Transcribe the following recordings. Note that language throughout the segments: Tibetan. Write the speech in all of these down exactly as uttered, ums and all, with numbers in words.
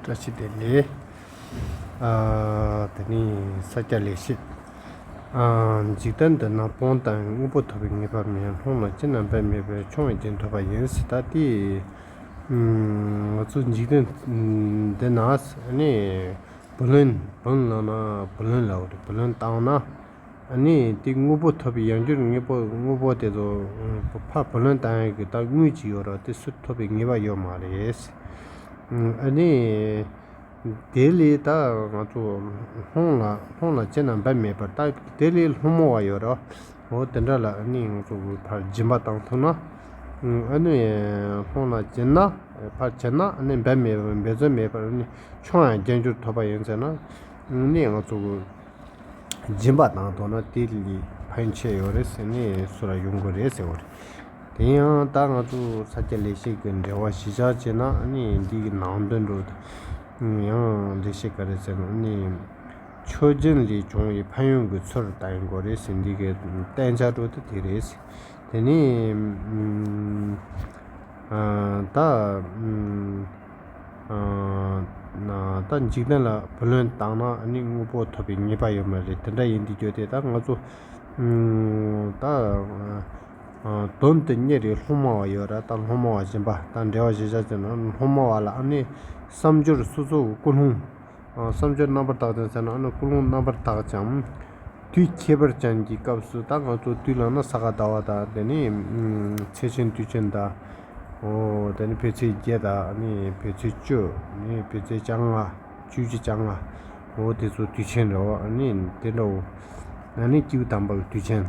བཀྲ་ཤིས་བདེ་ལེགས། ཨ། དེ་ནི་ས་སྐྱ་ལེགས་བཤད། ཨ། འཇིག་རྟེན་འདི་ན་བོན་དང་དངོས་པོ་ཐོབ་པའི་ངེས་པ་མེད། སློང་ལ་ཅི་ན་འབད་མེད་པར་མཆོང་བའི་རྒྱན་ཐོབ་པ་ཡིན་ཟེར། ད་དེ་ང་ཚོ་འཇིག་རྟེན་འདི་ན་ནི་བུ་ལོན། བོན་ལབ་ན་བུ་ལོན་ལབ་རེད། བུ་ལོན་བཏང་ན། ཨ་ནི་དེ་དངོས་པོ་ཐོབ་པའི་ཡང་འགྱུར་དངོས་པོ། དངོས་པོ་དེ་ཚོ་ཕར་བུ་ལོན་བཏང་ཡག་གི་ད་དངུལ་ཅིག་ཡོད་ར། དེ་སུ་ཐོབ་པའི་ངེས་པ་ཡོད་མ་རེད། ཨ་ནི། དེ་ལས་ད་ང་ཚོ་སློང་ལ། སློང་ལ་ཅི་ན་འབད་མེད་པར། ད་དེ་ལས་སློང་མོ་བ་ཡོད་ར། འོ་དེ་འདྲ་ལ་ཨ་ནི་ང་ཚོ་ཕར་སྦྱིན་པ་བཏང་ཐུབ་ན། ཨ་ནི་སློང་ལ་སྦྱིན་ན། ཕར་སྦྱིན་ན་ཨ་ནི་འབད་མེད་པར། འབད་བརྩོན་མེད་པར་ཨ་ནི་མཆོང་ཡང་རྒྱན་འགྱུར་ཐོབ་པ་ཡིན་ཟེར་ན། ཨ་ནི་ང་ཚོ་སྦྱིན་པ་བཏང་ཐུབ་ན་དེ་ལས་ཕན་ཆེ་ཡོད་རེད་ཟེར་ནས་སུ་ར་ཡོང་གི་རེད་ཟེར་བ་རེད། དེ་ཡང་ད་ང་ཚོ་ས་སྐྱ་ལེགས་བཤད་ཀྱི་འགྲེལ་པ་གཞི་བཞག་བྱས་ན་ཨ་ནི་འདི་གི་ནང་དོན་འགྲོ། ཡང་ལེགས་བཤད་ག་རེ་ཟེར་ན་ཨ་ནི། མཆོག་སྦྱིན་ལས་བྱུང་བའི་ཕན་ཡོན་གྱི་ཚུལ་བསྟན་དགོས་རེད་ཟེར། འདི་གི་བསྟན་བྱ་འགྲོ་དེ་དེ་རེད། དེ་ནས་ཨ། ད་ཨ། ད་འཇིག་རྟེན་ལ་བུ་ལོན་བཏང་ན་ཨ་ནི་དངོས་པོ་ཐོབ་པའི་ངེས་པ་ཡོད་མ་རེད། དེ་འདྲ་ཡིན་དུས་རྒྱུ་དེ་ད་ང་ཚོ་ཨ། ད་ཨ། དོན་དུ་གཉེར་བའི་སློང་མོ་བ་ཡོད་ར། ད་སློང་མོ་བ་སྦྱིན་པ་དང་འགྲེལ་པ་གཞི་བཞག་བྱས་ན་སློང་མོ་བ་ལ་ཨ་ནི་བསམ་སྦྱོར་སོ་སོ་གི་ཀུན་སློང་། ཨ། བསམ་སྦྱོར་རྣམ་པར་དག་ཅིང་ཟེར་ན་ཨ་ནི་ཀུན་སློང་རྣམ་པར་དག་ཅིང་། དུས་ཁྱད་པར་ཅན་གྱི་སྐབས་སུ། ད་ང་ཚོ་དུས་ལབ་ན་ས་ག་ཟླ་བ་དང་དེ་ནས་ཚེས་ཆེན་དུས་ཆེན་དང་། འོ་དེ་ནས་བོད་ཚེས་བརྒྱད་དང་ཨ་ནི་བོད་ཚེས་བཅུ། ནི་བོད་ཚེས་བཅོ་ལྔ། བཅུ་གཅིག་བཅོ་ལྔ། འོ་དེ་ཚོ་དུས་ཆེན་རེད་བ། ཨ་ནི་དེ་འདྲ་བོ། ཨ་ནི་སྐྱེས་བུ་དམ་པ་གི་དུས་ཆེན།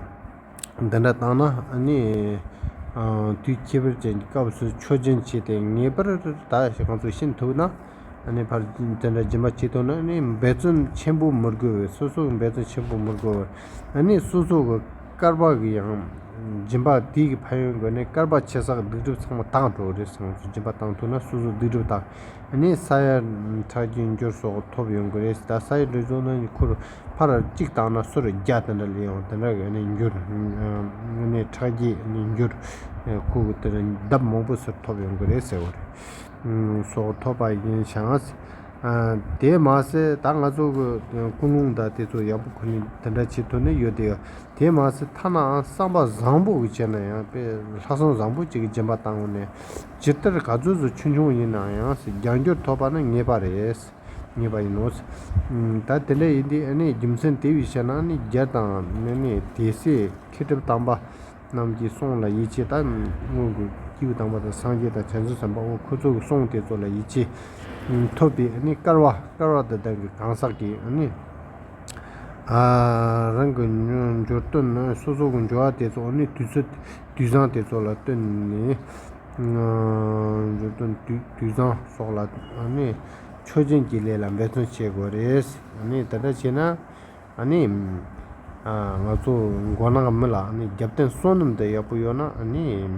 འདི་འདྲ་བཏང་ན་ཨ་ནི། ཨ། དུས་ཁྱད་པར་ཅན་གྱི་སྐབས་སུ་མཆོག་སྦྱིན་བྱས་ཏེ་ངེས་པར་ད་ང་ཚོ་ཤེས་ཐུབ་ན། ཨ་ནི་ཕར་དེ་འདྲ་སྦྱིན་པ་བྱེད་ཐུབ་ན་ཨ་ནི་འབད་བརྩོན་ཆེན་པོ་མི་དགོས་པའི། སོ་སོ་གི་འབད་བརྩོན་ཆེན་པོ་མི་དགོས་པར། ཨ་ནི་སོ་སོ་གི་སྐལ་པ་གི་ཡང་སྦྱིན་པ་དེ་གི་ཕན་ཡོན་སྒོ་ནས་སྐལ་པ་ཆེ་ས་གི་སྡིག་སྒྲིབ་ཚང་མ་དག་འགྲོ་གི་རེད་ཟེར། ང་ཚོ་སྦྱིན་པ་བཏང་ཐུབ་ན་སོ་སོ་སྡིག་སྒྲིབ་དག་ཨ་ནི་ས་ཡ་ཕྲག་བརྒྱའི་འགྱུར་སོགས་ཐོབ་ཡོང་གི་རེད། ད་ས་ཡ་འགྲོ་བྱུང་ན་ཁོ་རང་ཕར་གཅིག་བཏང་ན་སོ་ར་བརྒྱ་དེ་འདྲ་སླེབས་ཡོང་། དེ་འདྲ་གི་ཨ་ནི་འགྱུར། ཨ་ནི་ཕྲག་བརྒྱའི་ཨ་ནི་འགྱུར། ཁོ་གི་དེ་འདྲ་ལྡབ་མང་པོ་ཟེར་ཐོབ་ཡོང་གི་རེད་ཟེར་བ་རེད། སོགས་ཐོབ་པ་ཡིན་ཞིང་། ཨ། དེ་མ་ཟད་ད་ང་ཚོ་གི་ཀུན་སློང་དང་དེ་ཚོ་ཡག་པོ་ཁོ་ནས་དེ་འདྲ་བྱེད་ཐུབ་ནི་ཡོད་དེ། དེ་མ་ཟད་ཐ་ནའང་བསམ་པ་བཟང་པོ་གི་བྱས་ན་ཡང་དཔེ་ལྷག་བསམ་བཟང་པོ་ཅིག་གི་སྦྱིན་པ་བཏང་ནས་ཇི་ལྟར་ག་ཚོད་ཙམ་ཆུང་ཆུང་ཡིན་ན་ཡང་རྒྱ་འགྱུར་ཐོབ་པ་ནི་ངེས་པ་རེད། ངེས་པ་ཡིན་ནོ། ད་དེ་འདྲ་ཡིན་དུས་ཨ་ནི་རྒྱུ་མཚན་དེ་བས་བཤད་ན་ཨ་ནི་རྒྱལ་དང་ཨ་ནི་སྡེ་སྲིད་མཁས་གྲུབ་དམ་པ་རྣམས་ཀྱི་གསུང་ལ་ཡིད་ཆེས། ད་སྔོན་གྱི་སྐྱེས་བུ་དམ་པ་དང་སངས་རྒྱས་དང་བྱང་ཆུབ་སེམས་དཔའ་འོ་ཁོ་ཚོ་གི་གསུང་དེ་ཚོ་ལ་ཡིད་ཆེས་ཐོབ་པའི་ཨ་ནི་སྐལ་བ། སྐལ་བ་དེ་དག་གི་གང་ཟག་གིས་ཨ་ནི། ཨ། རང་གི་འབྱོར་དོན་ནི་སོ་སོ་གི་འབྱོར་བ་དེ་ཚོ་ཨ་ནི་དུས་ཚོད་དུས་བཟང་དེ་ཚོ་ལ་བསྟུན་ནས། ཨ། འབྱོར་དོན་དུས་དུས་བཟང་སོགས་ལ་ཨ་ནི་མཆོག་སྦྱིན་གྱི་ལས་ལ་འབད་བརྩོན་བྱེད་དགོས་རེད། ཨ་ནི་དེ་འདྲ་བྱས་ན་ཨ་ནི། ཨ། ང་ཚོ་མགོ་ནག་མི་ལ་ཨ་ནི་རྒྱབ་རྟེན་བསོད་ནམས་དེ་ཡག་པོ་ཡོད་ན་ཨ་ནི། ཨ།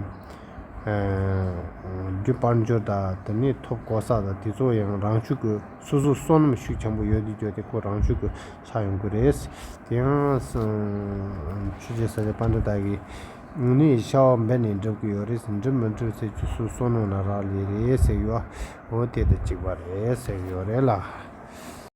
རྒྱུ་དཔལ་འབྱོར་དང་དེ་ནས་ཐོབ་གོ་ས་དང་དེ་ཚོ་ཡང་རང་ཤུགས་ཀྱིས། སོ་སོ་བསོད་ནམས་ཤུགས་ཆེན་པོ་ཡོད་དུས་ཀྱང་དེ་ཁོ་རང་ཤུགས་ཀྱིས་ཆགས་ཡོང་གི་རེད། དེ་ཡང་ཆོས་རྗེ་ས་སྐྱ་པཎྜི་ཏ་གིས་ནི་བྱ་བ་འབད་ནས་འགྲུབ་ཀྱི་ཡོད་རེད། འགྲུབ་མི་འགྲུབ་ཟེར་རྒྱུ་སོ་སོ་བསོད་ནམས་ལ་རག་ལས་རེད་ཟེར་གྱི་ཡོད། འོ་དེ་དང་གཅིག་པ་རེད་ཟེར་གྱི་ཡོད་རེད་ལ།